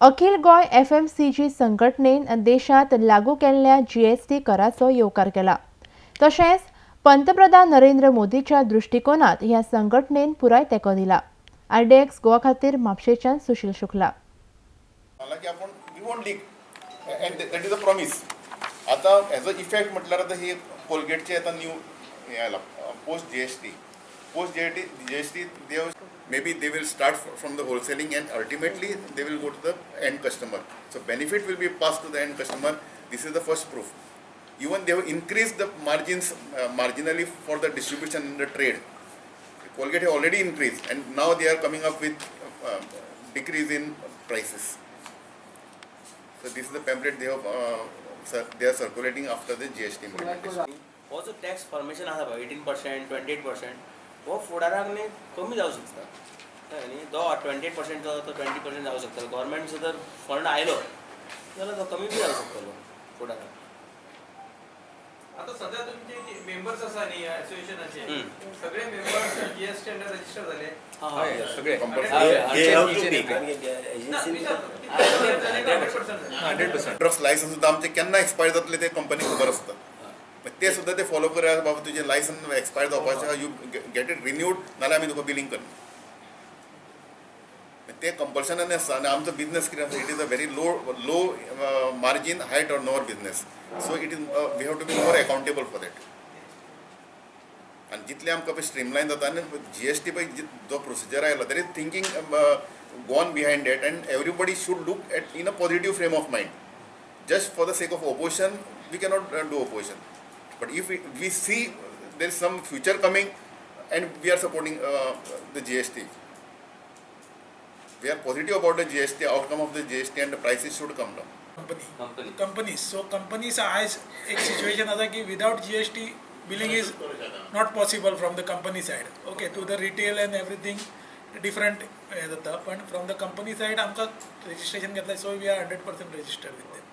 अखिल Goa FMCG संघटनेन देशांत लागू केल्ल्या जीएसटी कराचो येवकार केला. तशेंच पंतप्रधान नरेंद्र मोदीच्या दृश्टिकोनात ह्या संघटनेन पुराय तेंको दिला. आरडीएक्स गोवा खातीर म्हापशेच्यान सुशील शुक्ला. हालांकी आपण we won't leak and that is a promise. आतां हेजो इफेक्ट म्हटल्यार आतां ही कोलगेटचे आतां न्यू हें आयलां post GST. Post GST they maybe they will start from the wholesaling and ultimately they will go to the end customer. So benefit will be pass to the end customer. This is the first proof. Even they have increase the margins marginally for the distribution in the trade. Colgate have already increased and now they are coming up with decrease in prices. So this is the pamphlet they have they are circulating after the GST implementation. हो जो tax formation आसा पळय, 18%, 28%, हो फुडाराक न्ही कमी जावं शकता. कळ्ळें न्ही? तो 28% जो तो 20% जावं शकता. गव्हर्मेंटचो जर फंड आयलो जाल्यार तो कमी बी जावं शकतलो फुडाराक. आता सध्या तुमचे मेंबर्स आसा न्ही असोसिएशनाचे, सगळे मेंबर्स जीएसटी अंडर रजिस्टर झाले? हा. सगळे. हय. They have to be. 100% झाले? 100%. ड्रग्स लायसन्स सुद्दां आमचे केन्ना एक्सपायर जातले ते कंपनीक खबर आसता. ते सुद्दां ते फॉलो करा, बाबा तुजें लायसन्स एक्सपायर जावपाचें, you get it renewed, नाल्यार आमी तुका बिलींग करना. ते कंपल्शनान आसता. आनी आमचो बिजनस कितें आसा, it is a very low margin, high turnover business, so it is we have to be more accountable for that. आनी जितलें आमकां पळय स्ट्रीमलायन जाता आनी जीएसटी पळय जो प्रोसिजर आयलो, there is thinking gone behind that and everybody should look at in a positive frame of mind. Just for the sake of opposition we cannot do opposition, but if we see there is some future coming and we are supporting the GST. We are positive about the GST, outcome of the GST, and the prices should come down. Company. Company. Companies. So companies आयज एक situation आसा की without GST billing is not possible from the company side. Okay, to the retail and everything different हें जाता, पण from the company side आमकां registration घेतलें, so we are 100% registered with them.